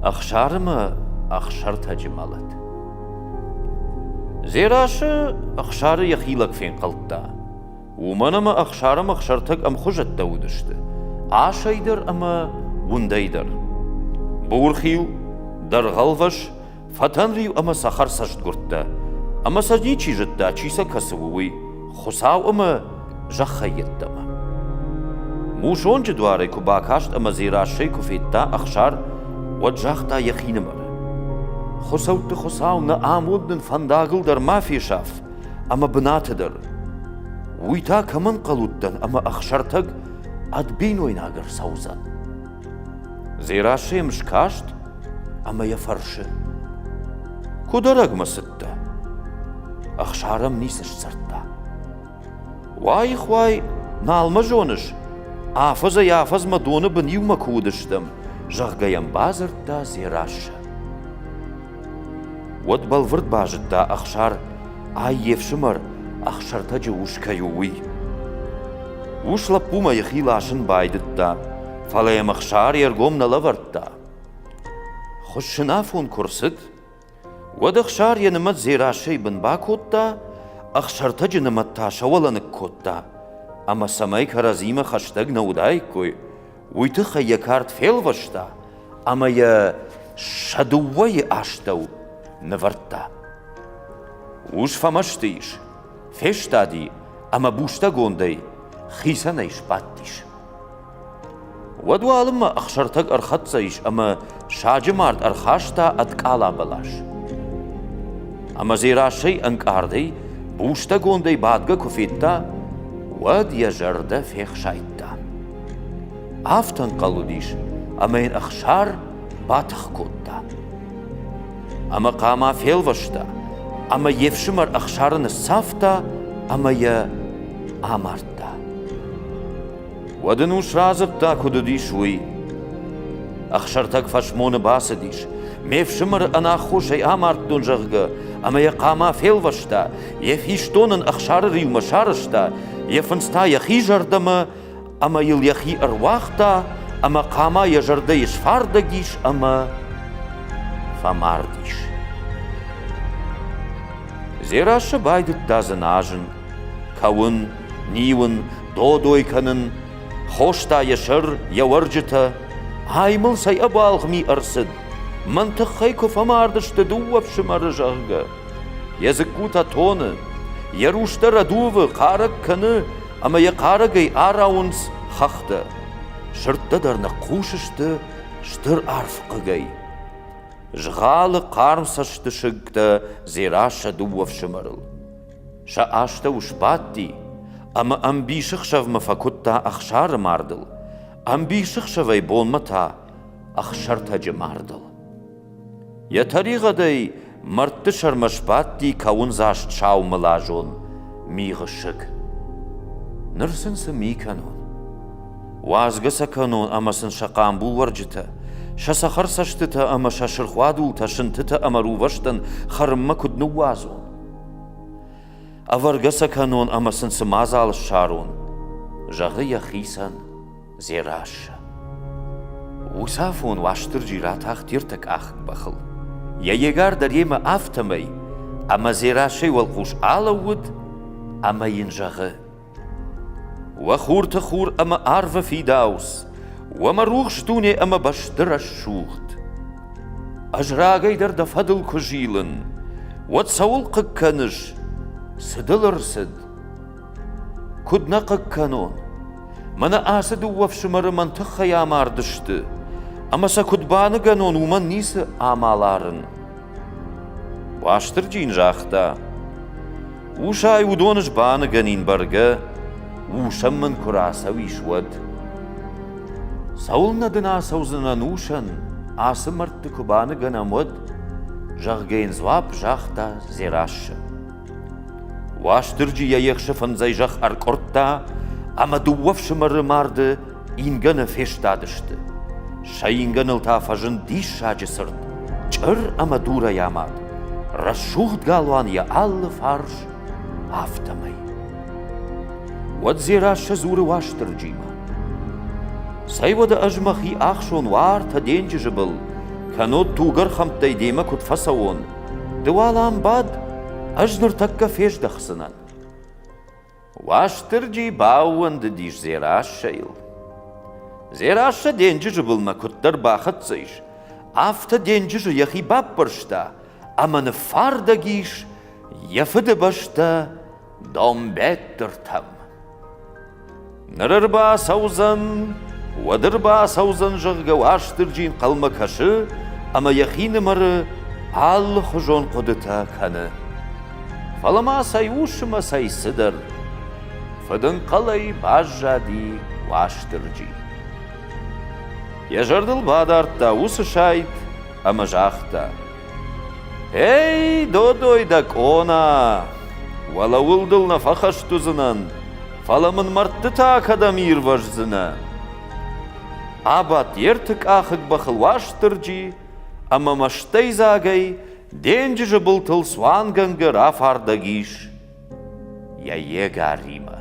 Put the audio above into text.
Ӕхсар ӕмӕ Ӕхсӕртӕджы мӕлӕт. Дзерассӕ Ӕхсары йӕхи лӕг фенхъӕлдта, уымӕн ӕмӕ Ӕхсар ӕмӕ Ӕхсӕртӕг ӕмхуызӕттӕ уыдысты, асӕй дӕр ӕмӕ уындӕй дӕр. Бурхил, дӕргъӕлвӕс, фӕтӕнриу ӕмӕ цӕхӕрцӕстгуырдтӕ, ӕмӕ сӕ ничи зыдта, чи сӕ кӕцы у, уый, Хуыцау ӕмӕ зӕххӕй йеддӕмӕ. Мусонджы дуарӕй куы бакаст ӕмӕ Дзерассӕйы куы федта Ӕхсар, уӕд загъта йӕхинымӕры: Хуыцӕутты Хуыцау, нӕ амонд нын фӕндагыл дӕр ма фесаф ӕмӕ бынаты дӕр. Уый та кӕм ӕнхъӕл уыдтӕн ӕмӕ Ӕхсӕртӕг ӕд бинойнаг ӕрцӕудзӕн. Дзерассӕ йӕм скаст ӕмӕ йӕ фӕрсы: Куыд ӕрӕгмӕ цыдтӕ? Ӕхсар ӕм ницы сдзырдта. Уаих уай, нал мӕ зоныс? Афӕдзӕй-афӕдзмӕ доны бын иумӕ куы уыдыстӕм, зӕгъгӕ йӕм бадзырдта Дзерассӕ. Уӕд бӕлвырд базыдта Ӕхсар, ай йе фсымӕр Ӕхсӕртӕджы ус кӕй у, уый. Ус лӕппумӕ йӕхи ласын байдыдта, фӕлӕ йӕм Ӕхсар йе ргом нӕ лӕвӕрдта. Хуыссын афон куы рцыд, уӕд Ӕхсар йӕ нымӕт Дзерассӕйы бын бакодта, Ӕхсӕртӕджы нымӕт та сӕ уӕлӕ ныккодта, ӕмӕ цӕмӕй кӕрӕдзимӕ хӕстӕг нӕ уыдаиккой, уый тыххӕй йӕ кард фелвӕста ӕмӕ йӕ сӕ дыууӕйы астӕу нывӕрдта. Ус фӕмӕсты ис, фестади ӕмӕ бустӕгондӕй хицӕнӕй сбадтис. Уӕд уалынмӕ Ӕхсӕртӕг ӕрхӕццӕ ис ӕмӕ саджы мард ӕрхаста ӕд къала бӕлас. Ӕмӕ Дзерассӕй ӕнкъардӕй, бустӕгондӕй бадгӕ куы федта, уӕд йӕ зӕрдӕ фехсайдта. Афтӕ ӕнхъӕл уыдис, ӕмӕ йын Ӕхсар батых кодта. Ӕмӕ хъама фелвӕста, ӕмӕ йе фсымӕр Ӕхсары ныццавта ӕмӕ йӕ амардта. Уӕд ын ус радзырдта, куыд уыдис, уый. Ӕхсӕртӕг фӕсмоны бацыдис, ме фсымӕры ӕнаххосӕй амардтон, зӕгъгӕ, ӕмӕ йӕ хъама фелвӕста, йӕ фистон ын Ӕхсары риумӕ сарӕзта, йӕ фындз та йӕхи зӕрдӕмӕ ӕмӕ йыл йӕхи ӕруагъта, ӕмӕ хъама йӕ зӕрдӕйы сфардӕг ис ӕмӕ фӕмард ис. Дзерассӕ байдыдта дзыназын, кӕуын, ниуын, додой кӕнын, хоста йӕ сӕр, йӕ уӕрджытӕ. Ай мыл цӕй ӕбуалгъ ми ӕрцыд, мӕн тыххӕй куы фӕмардысты дыууӕ фсымӕры, зӕгъгӕ. Йӕ дзыккутӕ тоны, йӕ рустӕ рӕдувы, хъарӕг кӕны ӕмӕ йӕ хъарӕгӕй арауынц хӕхтӕ. Сырдтӕ дӕр ныхъхъус сты стыр арф хъыгӕй. Згъалы хъарм цӕстысыгтӕ Дзерассӕ дыууӕ фсымӕрыл. Сӕ астӕу сбадти ӕмӕ ӕмбисӕхсӕвмӕ фӕкуыдта Ӕхсары мардыл, ӕмбисӕхсӕвӕй бонмӕ та Ӕхсӕртӕджы мардыл. Йӕ тӕригъӕдӕй мӕрдты сӕрмӕ сбадти кӕуындзаст сау мылазон мигъы сыг. Ныр сын цы ми кӕнон? Уадзгӕ сӕ кӕнон ӕмӕ сын сӕ хъамбул уӕрджытӕ, сӕ цӕхӕр цӕстытӕ ӕмӕ сӕ сырх уадултӕ сынтытӕ ӕмӕ рувӕстӕн хӕрынмӕ куыд ныууадзон? Ӕвӕргӕ сӕ кӕнон ӕмӕ сын цы мадзал ссарон, зӕгъы йӕхицӕн Дзерассӕ. Уыцы афон Уастырджи ратахт йе ртӕкъахыг бӕхыл. Йӕ егар дӕр йемӕ афтӕмӕй, ӕмӕ Дзерассӕйы уӕлхъус алӕууыд ӕмӕ йын зӕгъы: Уӕ хурты хур ӕмӕ арвы фидауц, уӕ мӕ рухс дуне ӕмӕ бӕсты рӕсугъд! Ӕз рагӕй дӕр дӕ фӕдыл куы зилын, уӕд цӕуыл хъыг кӕныс, цы дыл ӕрцыд? Куыд нӕ хъыг кӕнон? Мӕнӕ ацы дыууӕ фсымӕры мӕн тыххӕй амардысты, ӕмӕ сӕ куыд баныгӕнон, уымӕн ницы амал арын. Уастырджи йын загъта: Усай, уыдон ӕз баныгӕнин бӕргӕ, усӕн мын куы рацӕуис, уӕд. Цӕуылнӕ дын ацӕудзынӕн усӕн, ацы мӕрдты куы баныгӕнӕм, уӕд? зӕгъгӕ йын дзуапп загъта Дзерассӕ. Уастырджи йӕ ехсы фындзӕй зӕхх ӕркъуырдта, ӕмӕ дыууӕ фсымӕры марды ингӕны фестадысты. Сӕ ингӕныл та фӕзынд диссаджы цырт, чъыр ӕмӕ дурӕй амад, рӕсугъд галуан йӕ алы фарс, афтӕмӕй. Уӕд Дзерассӕ дзуры Уастырджимӕ: Цӕй уӕдӕ ӕз мӕхи ӕхсон уартӕ денджызы был. Кӕннод тугӕрхӕмттӕй демӕ куыд фӕцӕуон? Ды уал ам бад, ӕз ныртӕккӕ фездӕхдзынӕн. Уастырджи баууӕндыдис Дзерассӕйыл. Дзерассӕ денджызы былмӕ куыддӕр бахӕццӕ ис, афтӕ денджызы йӕхи баппӕрста ӕмӕ ныффардӕг ис йӕ фыдыбӕстӕ Донбеттыртӕм. Ныр ӕрбацӕудзӕн, уӕд ӕрбацӕудзӕн, зӕгъгӕ, Уастырджи ӕнхъӕлмӕ кӕсы ӕмӕ йӕхинымӕры алыхуызон хъуыдытӕ кӕны. Фӕлӕ ма цӕй ус ӕмӕ цӕй цыдӕр. Фыдӕнхъӕлӕй баззади Уастырджи. Йӕ зӕрдыл бадардта уыцы сайд ӕмӕ загъта: Эй, додой дӕ къона, уӕлӕуыл дыл нӕ фӕхӕст уыдзынӕн, фӕлӕ мын мӕрдты та кӕдӕм ирвӕздзынӕ? Абадт йе ртыкъахыг бӕхыл Уастырджи ӕмӕ мӕстӕйдзагӕй денджызы былтыл цуангӕнгӕ рафардӕг ис йӕ егаримӕ.